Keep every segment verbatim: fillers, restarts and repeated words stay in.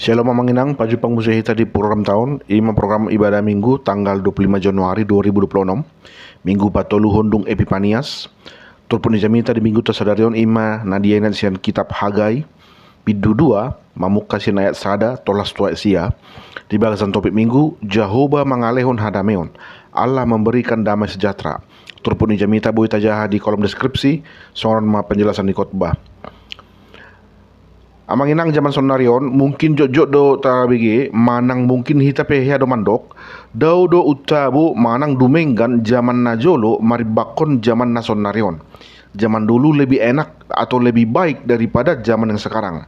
Shalom amang inang, pajumpang muse hita di program taon, ima program ibadah Minggu tanggal dua puluh lima Januari dua ribu dua puluh enam, Minggu patoluhon dung Epipanias. Turpuk ni jamita di Mingguta sadari on ima na diainat sian kitab Hagai, bindu dua, mamungka sian ayat sada tolhas tu ayat sia. Di bagasan topik Minggu, Jahowa mangalehon hadameon, Allah memberikan damai sejahtera. Turpuk ni jamita boi tajaha di kolom deskripsi, songon on ma penjelasan ni khotbah. Amang inang, jaman saonnari on mungkin jotjot do tabege manang mungkin hita pe hea do mandok, dao do untabo manang dumenggan jaman na jolo marimbanghon jaman na saonnari on. Jaman dulu lebih enak atau lebih baik daripada jaman yang sekarang.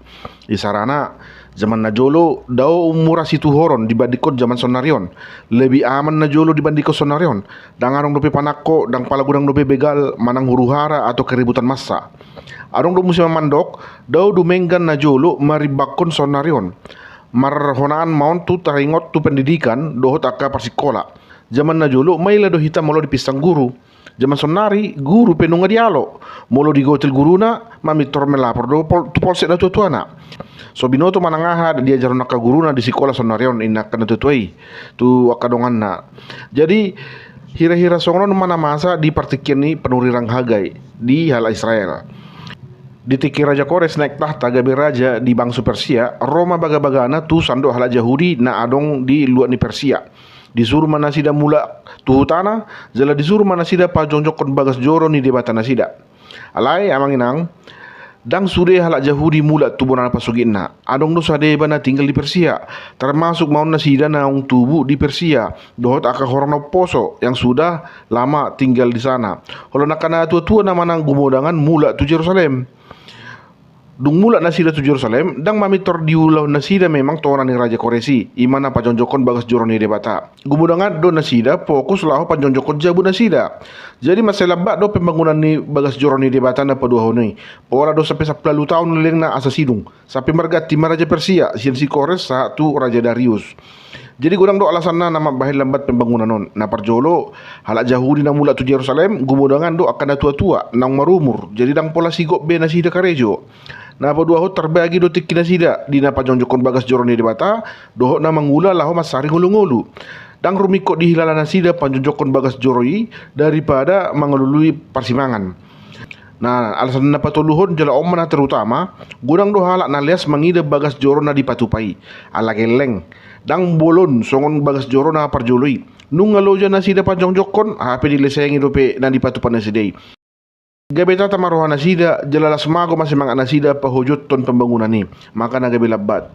Isarana, jaman na jolo dao mura situhoron dibandingkon jaman saonnari on. Lebih aman na jolo dibandingkon saonnari on. Ndang adong dope panangko, ndang pala godang dope begal manang huru-hara atau keributan massa. Adong do muse mandok, dao dumenggan na jolo marimbanghon saonnari on. Marhonaan ma on tu taringot tu pendidikan dohot angka parsikola. Jaman na jolo maila do hita molo dipinsang guru. Jaman saonnari guru pe nunga dialo. Molo digotil guruna, mamintor melapor do pol-, tu polsek natuatuana. So binoto manang aha diajarhon angka guruna di sikola saonnari on, inna angka natuatua i tu angka donganna. Jadi hira-hira songon on ma na masa di partingkian ni panurirang Hagai di halak Israel. Di tingki Raja Kores naek tahta gabe raja di bangso Persia, ro ma bagabagana tu sandok halak Jahudi na adong di luat ni Persia. Disuru ma nasida mulak tu hutana, jala disuru ma nasida pajongjongkon bagas joro ni Debata nasida. Alai amang inang, ndang sude halak Jahudi mulak tu bona pasogitna. Adong do sadeba na tinggal di Persia, termasuk ma on nasida naung tubu di Persia, dohot angka horong na umposo yang sudah lama tinggal di sana. Holan angka natuatua na manang gumodangan mulak tu Jerusalem. Dung mulak nasida tu Jerusalem, ndang mamintor diulahon nasida memang tona ni Raja Kores i, ima na pajongjongkon bagas joro ni Debata. Gumodangan do nasida fokus laho pajongjongkon jabu nasida. Jadi mansai lambat do pembangunan ni bagas joro ni Debata na paduahon i. Pola do sampe sampulu ualu taon lelengna asa sidung, sampe marganti ma raja Persia sian si Kores sahat tu raja Darius. Jadi godang do alasanna na mambahen lambat pembangunan on. Na parjolo, halak Jahudi na mulak tu Jerusalem gumodangan do angka natuatua naung marumur, jadi ndang pola sigop be nasida karejo. Na paduahon, tarbagi do tingki nasida di na pajongjongkon bagas joro ni Debata dohot na mangula laho mansari ngolu-ngolu. Ndang rumingkot dihilala nasida pajongjongkon bagas joro i daripada mangalului parsimangan. Nah, alasan na patoluhon jala on ma na terutama, godang do halak na leas mangida bagas joro na dipatupa i. Ala gelleng, ndang bolon songon bagas joro na parjolo i. Nunga loja nasida pajongjongkon, hape dilesengi dope na dipatupa nasida i. Gabe tata ma roha nasida, jala las mago ma semangat nasida pahojothon pembangunan i, maka na gabe lambat.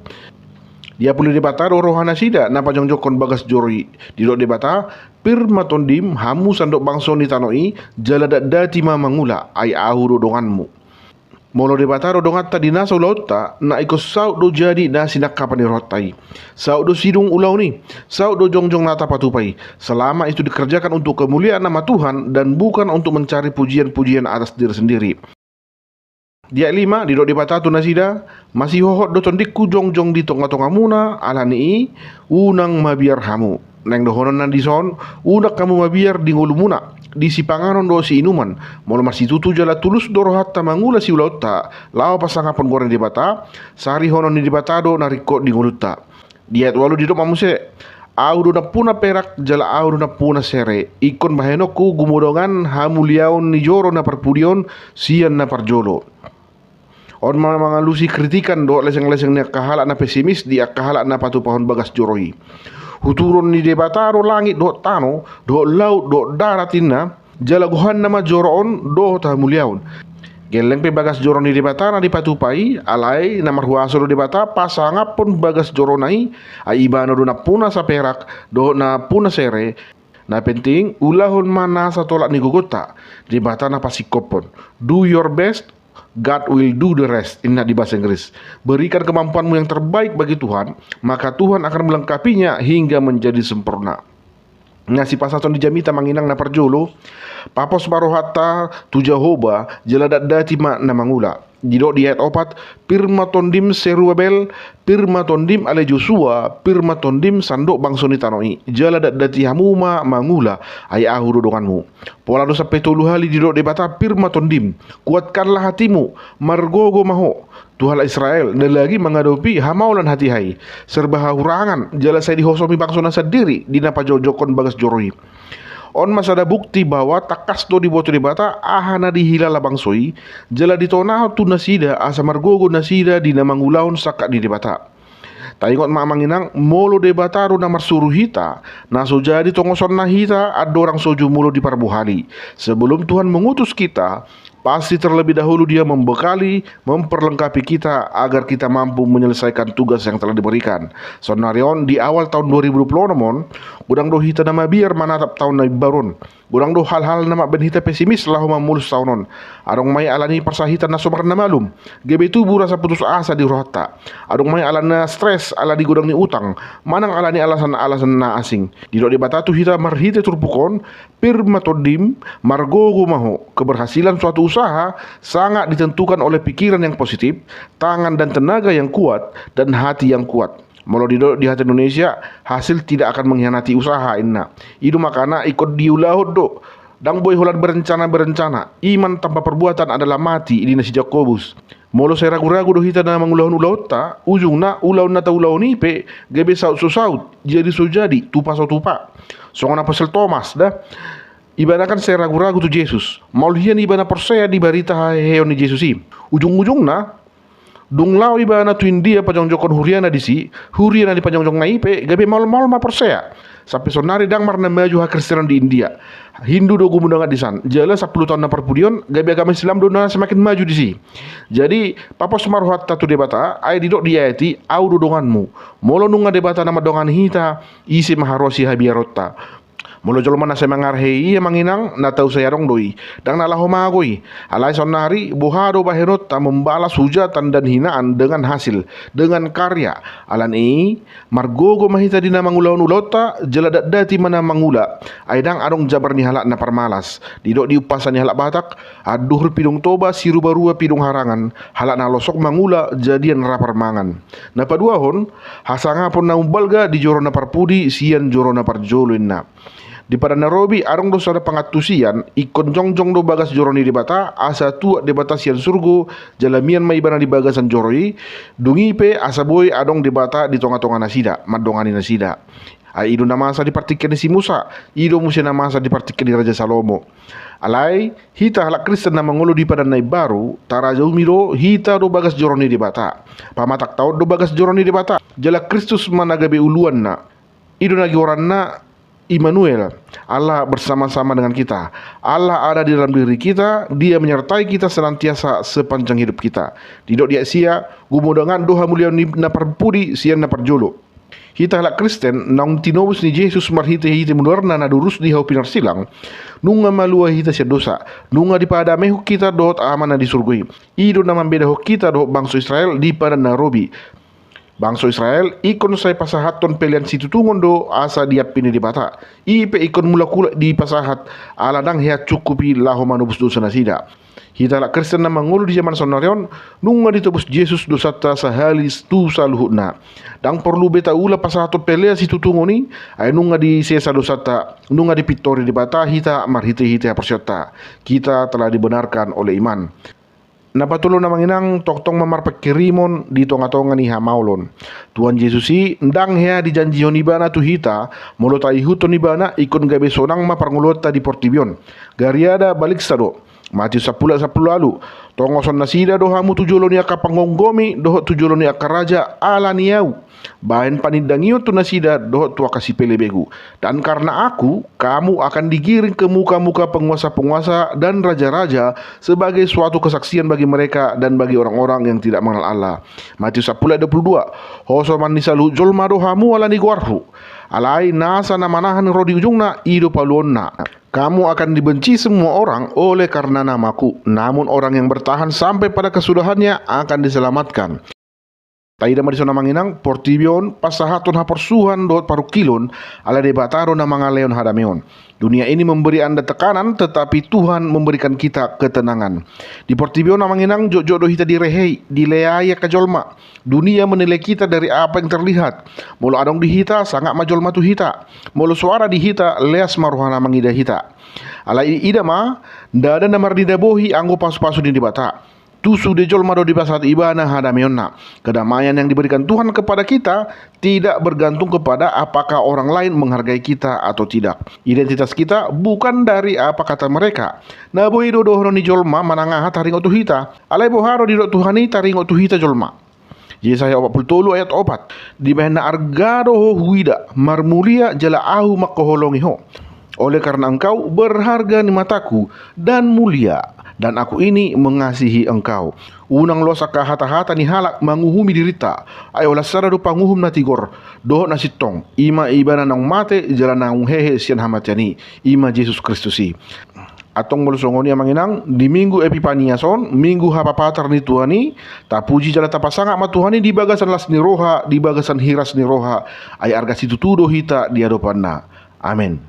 Diapuli Debata do roha nasida na pajongjongkon bagas joro i. Didok Debata, pir ma tondim hamu sandok bangso ni tano i, jala datdati ma mangula, ai Ahu do donganmu. Molo Debata do donganta di nasa ulaonta, na ingkon saut do jadi na sinangkapan ni rohanta i. Saut do sidung ulaon i, saut do jongjong na tapatupa i, selama itu dikerjakan untuk kemuliaan nama Tuhan dan bukan untuk mencari pujian-pujian atas diri sendiri. Di ayat lima, didok Debata tu nasida, masihohot do tondingku jongjong di tonga-tongamuna, ala ni i, unang mabiar hamu. Naeng dohononna dison, unang hamu mabiar di ngolumuna, di sipanganon dohot siinuman, molo marsitutu jala tulus do rohanta mangula siulaonta, laho pasangaphon goar ni Debata, sarihonon ni Debata do na ringkot di ngolunta. Di ayat ualu didok ma muse, Ahu do nampuna perak, jala Ahu do nampuna sere, ingkon bahenonku gumodangan hamuliaon ni joro na parpudi on sian na parjolo. On ma mangalusi kritikan dohot leseng-leseng ni angka halak na pesimis di angka halak na patupahon bagas joro i. Huturon ni Debata do langit dohot tano, dohot laut dohot darat inna, jala gohanna ma joro on dohot hamuliaon. Gelleng pe bagas joro ni Debata na dipatupa i, alai na marhuaso do Debata pasangaphon bagas jorona i, ai Ibana do nampuna saperak dohot nampuna sere. Na penting, ulahon ma nasa tolap ni gogonta, Debata na pasingkophon. Do your best, God will do the rest, inna di bahasa Inggris. Berikan kemampuanmu yang terbaik bagi Tuhan, maka Tuhan akan melengkapinya hingga menjadi sempurna. Na sipasahaton di jamita amang inang, na parjolo, papos ma rohanta tu Jahowa, jala datdati ma na mangula. Didok di ayat opat, pir ma tondim Serubabel, pir ma tondim ale Josua, pir ma tondim sandok bangso ni tano i, jala datdati hamu ma mangula, ai Ahu do donganmu. Pola do sampe tolu hali didok Debata pir ma tondim, kuatkanlah hatimu, margogo ma ho, tu halak Israel, na lagi mangadopi hamaolan hatiha i, serba hahurangan, jala sai dihosomi bangsona sandiri di na pajongjongkon bagas joro i. On ma sada bukti bahwa tangkas do diboto Debata aha na dihilala bangso i, jala ditonahon tu nasida asa margogo nasida di na mangulahon sangkap ni Debata. Taingot ma amang inang, molo Debata do na marsuru hita, na so jadi tongosonna hita andorang so jumolo diparbuhali. Sebelum Tuhan mengutus kita, pasti terlebih dahulu Dia membekali, memperlengkapi kita agar kita mampu menyelesaikan tugas yang telah diberikan. Saonnari on, di awal tahun dua ribu dua puluh enam on, godang do hita na mabiar manatap tahun na imbaru on. Godang do hal-hal na mambahen hita pesimis laho mamolus taon on. Adong ma i alani parsahitan na so marnamalum, gabe tubu rasa putus asa di rohanta. Adong ma i alana stres alani godang ni utang, manang alani alasan-alasan na asing. Didok Debata tu hita marhite turpuk on, pir ma tondim, margogo ma ho. Keberhasilan suatu usaha sangat ditentukan oleh pikiran yang positif, tangan dan tenaga yang kuat, dan hati yang kuat. Molo didok di hata Indonesia, hasil tidak akan mengkhianati usaha, inna. I do makana ingkon diulahon do. Ndang boi holan berencana-berencana. Iman tanpa perbuatan adalah mati, ninna si Jakobus. Molo sai ragu-ragu do hita na mangulahon ulaonta, ujungna ulaon na taulahon i pe gabe saut so saut, jadi so jadi, tupa so tupa. Songon Apostel Tomas da. Ibana kan sai ragu-ragu tu Jesus. Maol hian ibana porsea di barita haheheon ni Jesus i. Ujung-ujungna, dung laho ibana tu India pajongjongkon huriana disi, huria na dipajongjongna i pe gabe maol-maol ma porsea. Sampe saonnari ndang marnamaju hakristenon di India. Hindu do gumodongan disan. Jala sampulu taon na parpudi on, gabe agama Islam do na semakin maju disi. Jadi, papos ma rohanta tu Debata, ai didok di ayat i, Au do donganmu. Molo nunga Debata na mandongani hita, ise ma haroa sihabiaronta. Molo jolma na sai mangarahei i amang inang, na tau sai adong do i, ndang na laho mago i. Alai saonnari, boha do bahenonta membalas hujatan dan hinaan dengan hasil, dengan karya. Alani i, margogo ma hita di na mangulahon ulaonta, jala datdati ma na mangula. Ai ndang adong jabar ni halak na parmalas. Didok di umpasa ni halak Batak, anduhur pidong Toba, siruba-ruba pidong harangan, halak na losok mangula, jadian ra parmangan. Na paduahon, hasangapon na umbalga di joro na parpudi sian joro na parjolo, inna. Di Padan na Robi adong do sada pangantusion, ingkon jongjong do bagas joro ni Debata, asa tuat Debata sian surgo, jala mian ma ibana di bagasan joro i, dung i pe asa boi adong Debata di tonga-tonga nasida, mandongani nasida. Ai i do na masa di partingkian ni si Musa, i do muse na masa di partingkian ni Raja Salomo. Alai, hita halak Kristen na mangolu di Padan na Imbaru, tarajumi do hita do bagas joro ni Debata. Pamatangta on do bagas joro ni Debata. Jala Kristus ma na gabe uluanna. I do na goarna Immanuel, Allah bersama-sama dengan kita. Allah ada di dalam diri kita, Dia menyertai kita senantiasa sepanjang hidup kita. Didok di ayat sia, gumodongan do hamuliaon ni na parpudi sian na parjolo. Hita halak Kristen, naung tinobus ni Jesus marhite-hite mudarna na durus di hau pinarsilang, nunga malua hita sian dosa, nunga dipadamehon hita dohot Ama na di surgo i. I do na mambedahon hita dohot bangso Israel di Padan na Robi. Bangso Israel ingkon sai pasahathon pelean situtungon do asa diampi ni Debata. I pe ingkon mulak-ulak dipasahat, ala ndang hea cukup i laho manobus dosa nasida. Hita halak Kristen na mangolu di jaman saonnari on, nunga ditobus Jesus dosanta sahali tu saluhutna. Ndang porlu be taula pasahathon pelean situtungon i, ai nunga disesa dosanta, nunga dipintori Debata hita marhite-hite haporseaonta. Kita telah dibenarkan oleh iman. Na patolu na manginang, tongtong ma marpangkirimon di tonga-tonga ni hamaolon. Tuhan Jesus i ndang hea dijanjihon Ibana tu hita, molo taihuthon Ibana ingkon gabe sonang ma parngoluonta di portibi on. Gariada baliksa do. Matius sampulu, sampulu ualu. Tongoson nasida do hamu tu jolo ni angka panggomgomi dohot tu jolo ni angka raja ala ni Ahu. Bahen panindangion tu nasida dohot tu angka sipelebegu. Dan karena Aku, kamu akan digiring ke muka-muka penguasa-penguasa dan raja-raja sebagai suatu kesaksian bagi mereka dan bagi orang-orang yang tidak mengenal Allah. Matius sampulu ayat dua pulu dua. Hosoman ni saluhut jolma do hamu ala ni goarHu. Alai nasa na manahan ro di ujungna, i do paluonna. Kamu akan dibenci semua orang oleh karena nama-Ku, namun orang yang bertahan sampai pada kesudahannya akan diselamatkan. Taida ma dison amang inang, portibi on pasahathon haporsuhon dohot parungkilon, ala Debata do na mangalehon hadameon. Dunia ini memberi Anda tekanan, tetapi Tuhan memberikan kita ketenangan. Di portibi on amang inang, jotjot do hita direhei, dileai angka jolma. Dunia menilai kita dari apa yang terlihat. Molo adong di hita, sangap ma jolma tu hita. Molo so ada di hita, leas ma rohana mangida hita. Alai ida ma, ndada na marnida bohi anggo pasupasu ni Debata. Tu sude jolma do dipasahat ibana hadameonna. Kedamaian yang diberikan Tuhan kepada kita tidak bergantung kepada apakah orang lain menghargai kita atau tidak. Identitas kita bukan dari apa kata mereka. Na boi do dohonon ni jolma manang aha taringot tu hita. Alai boha do didok Tuhan i taringot tu hita jolma. Yesaya opat pulu tolu ayat opat. Dibahen na arga do ho huida, marmulia jala ahu manghaholongi ho. Oleh karena engkau berharga di mataku dan mulia, dan aku ini mengasihi engkau. Unang loas angka hata-hata ni halak manguhumi dirinta, ai holan sada do panguhum na tigor dohot na sintong, ima ibana naung mate jala naung hehe sian hamatean i, ima Jesus Kristus i. Antong molo songon i amang inang, di minggu Epipanias on, minggu hapapatar ni Tuhan i, tapuji jala tapasangap ma Tuhan i di bagasan las ni roha, di bagasan hiras ni roha, ai arga situtu do hita di adopanna. Amen.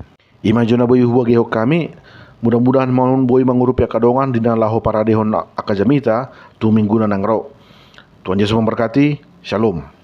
Ima jo na boi hubagehon hami, mudah-mudahan ma on boi mangurupi angka dongan di na laho paradehon angka jamita tu minggu na naeng ro. Tuhan Yesus memberkati. Shalom.